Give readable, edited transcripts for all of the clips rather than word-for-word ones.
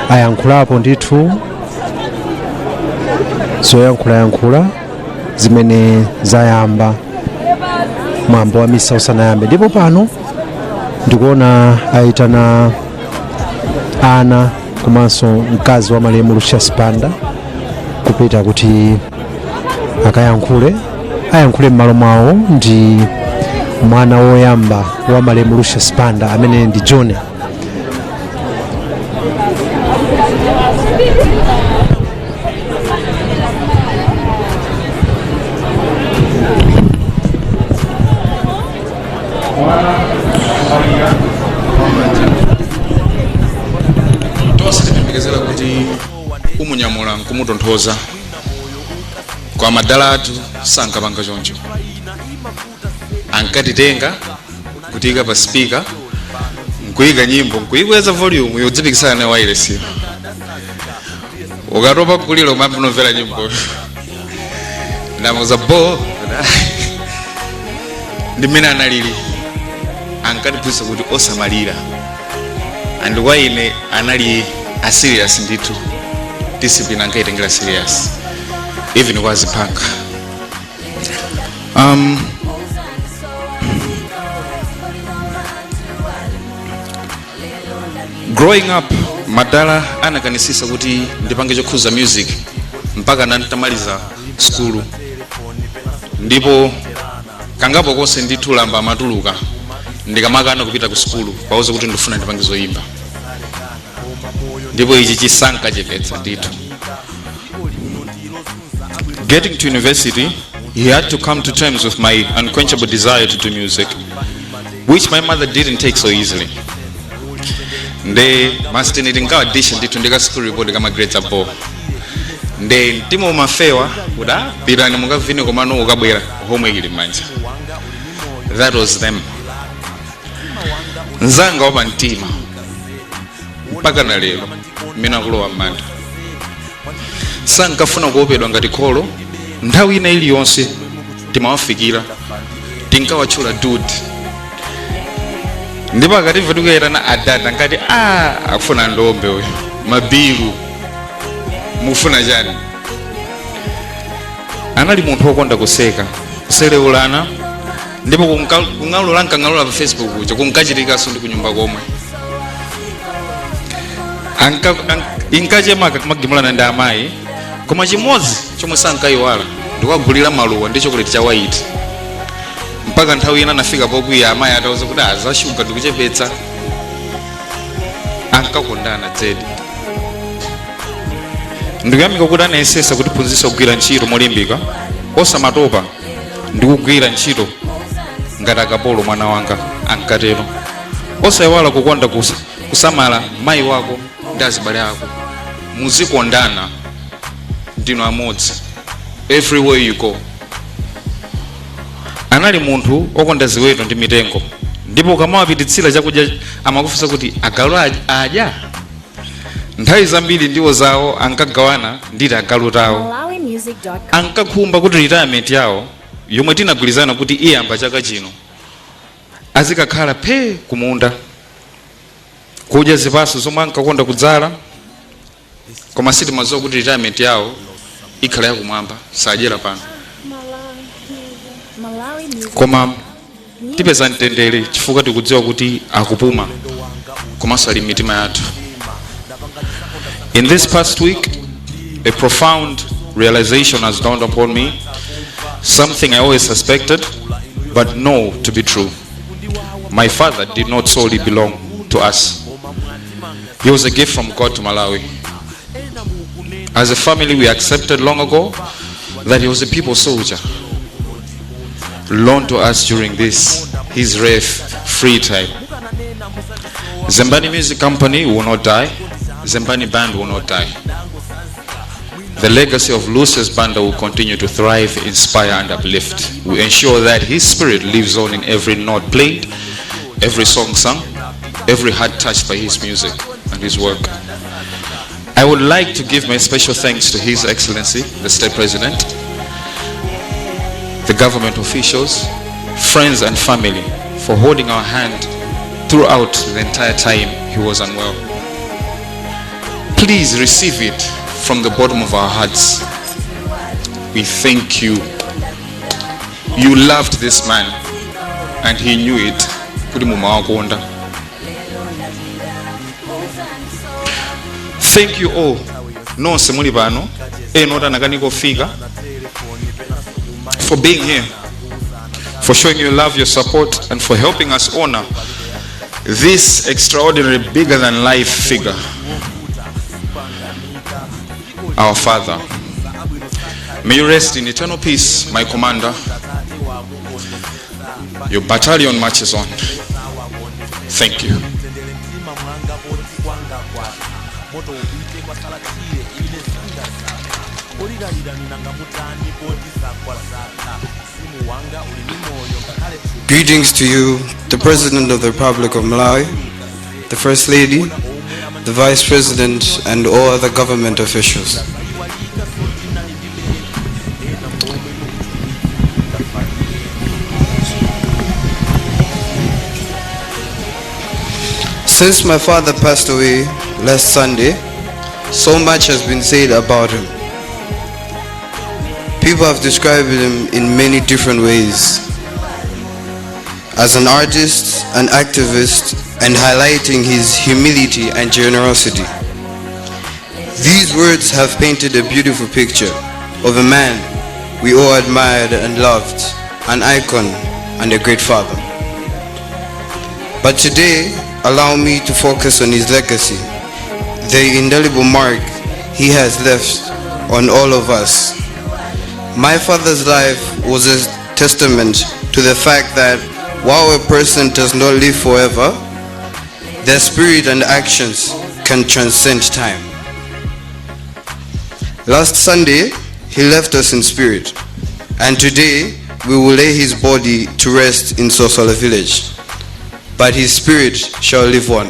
Ayankhulapo ndithu zoyankhulayankhula zimene zayamba mwambo wa misa usanayambe. Ndipo pano ndikuona ayitana ana komanso mkazi wa malemu Lucius Banda kupita kuti akayankhule. Ayankhule m'malo mwawo ndi mwana woyamba wa malemu Lucius Banda, amene ndi John. Tonse tipembekezera kuti umunyamula nkumutonthoza kwa madala athu. Sankapanga choncho, ankatitenga kutiyika pa speaker, nkuyika nyimbo, nkuyikweza volume yodzipikisana nayo wailesiyo. Ukatopa kulira, umayamba unomvera nyimbo ndamuza bo. Ndi mmene analili. Ankatiphunzitsa kuti osamalira, and kwa ine anali a serious ndithu. Discipline ankayitengera serious, even kwa aziphanga. Growing up, madala anakanisisa kuti ndipange chokhuza music mpaka ndantamaliza skulu, ndipo kangapo konse ndithu lamba amatuluka ndikamakana kupita ku sukulu pauze kuti ndifuna ndipange zoyimba, ndipo ichi chisankachepetsa ndithu. Getting to university, he had to come to terms with my unquenchable desire to do music, which my mother didn't take so easily. Nde masiteni tinkawadisha ndithu ndika school report kama grades abo, nde mtima umafewa kuti, "Ah, pitani mukavine," komano ukabwera homework ili m'manja. That was them. Mzanga wapa mtima mpaka na lero mmene akulowa m'manda, sankafuna kuopedwa ngati kholo. Nthawi ina iliyonse timawafikira, tinkawatchula dude, ndipo akatimva tikuyitana adada ngati a akufuna ndombe uyu, mabilu mufuna chani? Anali munthu wokonda kuseka, kuselewulana, ndipo kung'alula nkang'alula pa Facebook kuja kunkachitikanso ndi kunyumba komwe. Inkachema kumagimulana ndi amayi, koma chimodzi chomwe sankayiwala ndikukagulira maluwa ndi chocolate cha white, mpaka nthawi ina anafika pokwiya amayi atauza kuti azashuga ndikuchepetsa. Ankakondana dzedi. Ndikuyamika kuti anayesesa kutiphunzitsa kugwira ntchito molimbika, osamatopa ndi kugwira ntchito ngati akapolo. "Mwana wanga," ankatero, "osayiwala kukonda kusamala mayi wako ndi azibale ako. Muzikondana, ndinu amodzi everywhere you go." Anali munthu okonda ziweto ndi mitengo, ndipo ukamawapititsira chakudya amakufunsa kuti agalu adya. Nthawi zambiri ndiwo zawo ankagawana nditi agalu tawo. MalawiMusic.com. Ankakhumba kuti retirement yawo yomwe tinagwirizana kuti iyamba chaka chino azikakhala phe kumunda kudya zipatso zomwe ankakonda kudzala, koma sitimadziwa kuti retirement yawo ikhala yakumwamba, sadyera pano. Malawi Music. Koma tipeza mtendere chifukwa tikudziwa kuti akupuma komanso ali m'mitima yathu. In this past week, a profound realization has dawned upon me, something I always suspected but know to be true. My father did not solely belong to us. He was a gift from God to Malawi. As a family, we accepted long ago that he was a people soldier loaned to us during this his rare free time. Zembani Music Company will not die. Zembani Band will not die. The legacy of Lucius Banda will continue to thrive, inspire, and uplift. We ensure that his spirit lives on in every note played, every song sung, every heart touched by his music and his work. I would like to give my special thanks to His Excellency, the State President, the government officials, friends and family for holding our hand throughout the entire time he was unwell. Please receive it from the bottom of our hearts. We thank you. You loved this man and he knew it kuti mumawakonda. Thank you all nonse muli pano, ena oti anakanika kufika, for being here, for showing your love, your support, and for helping us honor this extraordinary, bigger than life figure, our father. May you rest in eternal peace, my commander. Your battalion marches on. Thank you. Greetings to you, the President of the Republic of Malawi, the First Lady, the Vice President, and all other government officials. Since my father passed away last Sunday, so much has been said about him. People have described him in many different ways. As an artist, an activist, and highlighting his humility and generosity. These words have painted a beautiful picture of a man we all admired and loved, an icon and a great father. But today, allow me to focus on his legacy, the indelible mark he has left on all of us. My father's life was a testament to the fact that while a person does not live forever, their spirit and actions can transcend time. Last Sunday, he left us in spirit, and today we will lay his body to rest in Sosola village, but his spirit shall live on.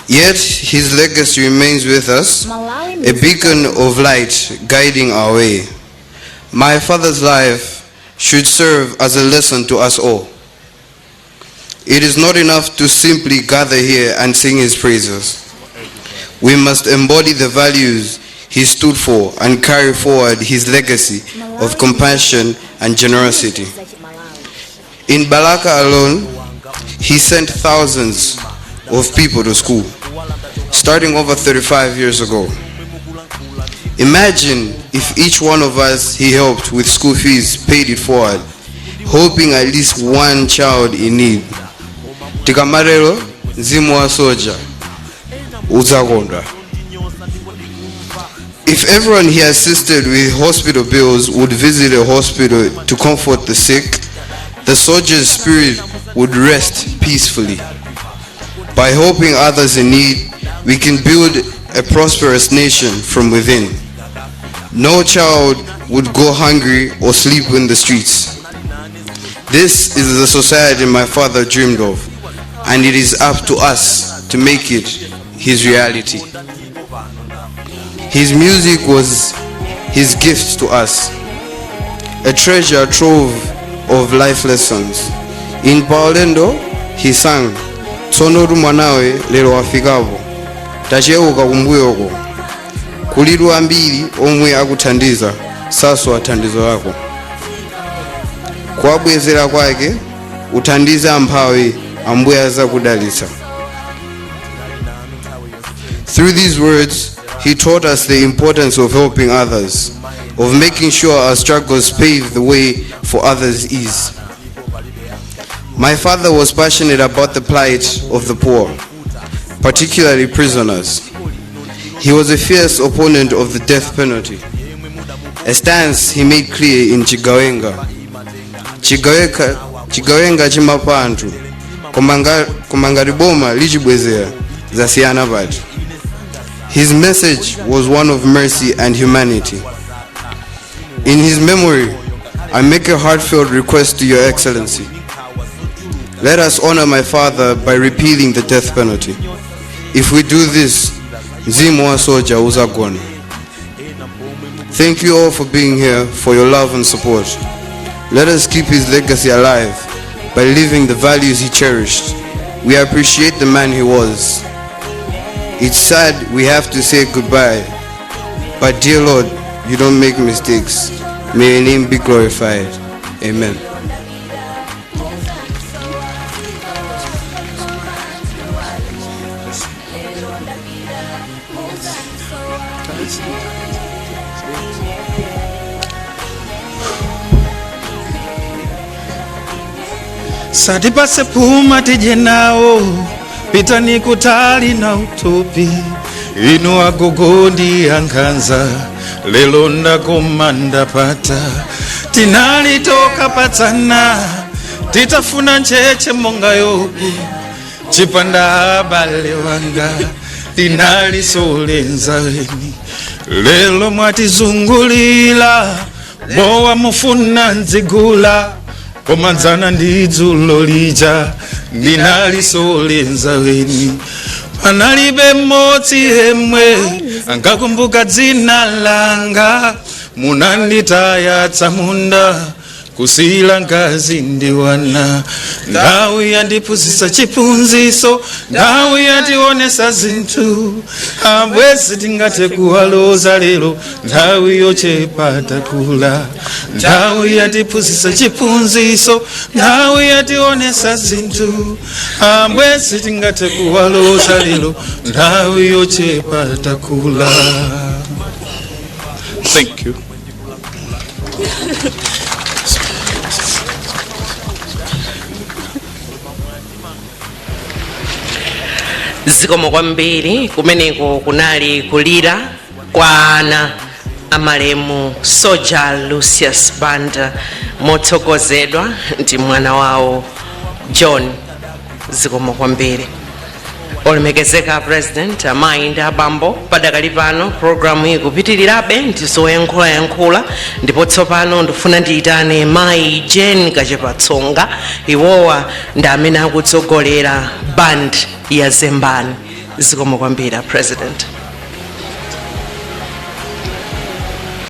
Yet his legacy remains with us, a beacon of light guiding our way. My father's life should serve as a lesson to us all. It is not enough to simply gather here and sing his praises. We must embody the values he stood for and carry forward his legacy of compassion and generosity. In Balaka alone, he sent thousands of people to school, starting over 35 years ago. Imagine if each one of us he helped with school fees paid it forward, helping at least one child in need. Tikamatero, mzimu wa soja udzakondwa. If everyone he assisted with hospital bills would visit a hospital to comfort the sick, the soldier's spirit would rest peacefully. By helping others in need, we can build a prosperous nation from within. No child would go hungry or sleep in the streets. This is the society my father dreamed of, and it is up to us to make it his reality. His music was his gift to us, a treasure trove of life lessons. In Paulendo, he sang, "Tsono mwanawe lero wafikapo, tacheuka kumbuyoko, kulitu ambiri omwe akuthandiza, sasowa thandizo lako. Kuwabwezera kwake, uthandize amphawi, Ambuye adzakudalitsa." Through these words, he taught us the importance of helping others, of making sure our struggles pave the way for others' ease. My father was passionate about the plight of the poor, particularly prisoners. He was a fierce opponent of the death penalty, a stance he made clear in Chigawenga. Chigawenga chimapha anthu, koma ngati boma lichibwezera zasiyana pati. His message was one of mercy and humanity. In his memory, I make a heartfelt request to Your Excellency. Let us honor my father by repealing the death penalty. If we do this, mzimu wa soja udzagona. Thank you all for being here, for your love and support. Let us keep his legacy alive by living the values he cherished. We appreciate the man he was. It's sad we have to say goodbye, but dear Lord, you don't make mistakes. May your name be glorified. Amen. Satipase puma tije nawo, pitani kutali na utopi. Inu agogo ndi ankhanza, lelo ndakoma ndapata. Tinalitoka patsana, titafuna ncheche monga yobu. Chipanda abale wanga, tinalisolenza weni. Lelo mwatizungulira, mowa mufuna nzigula. Komadzana ndi dzulo lija, ndinalisolenza weni. Panalibe mmodzi yemwe angakumbuka dzina langa. Munanditaya tsamunda, kusila ngazi ndiwana. Nthawi yandiphunzitsa chiphunzitso, nthawi yantionesa zinthu. Abwezi tingathe kuwaloza lero, nthawi yochepa takula. Nthawi yandiphunzitsa chiphunzitso, nthawi yantionesa zinthu. Abwezi tingathe kuwaloza lero, nthawi yochepa takula. Thank you. Zikomo kwambiri. Kumeneko kunali kulira kwa ana amalemu Soja Lucius Banda, motsogozedwa ndi mwana wawo John. Zikomo kwambiri. Olemekezeka President, amayi ndi abambo, padakali pano programu iyi kupitirirabe ndi zoyankhulayankhula, ndipo tsopano ndifuna ndiyitane mayi Jane Kachepatsonga. Iwowa ndi amene akutsogolera band ya Zembani. Zikomo kwambiri, President.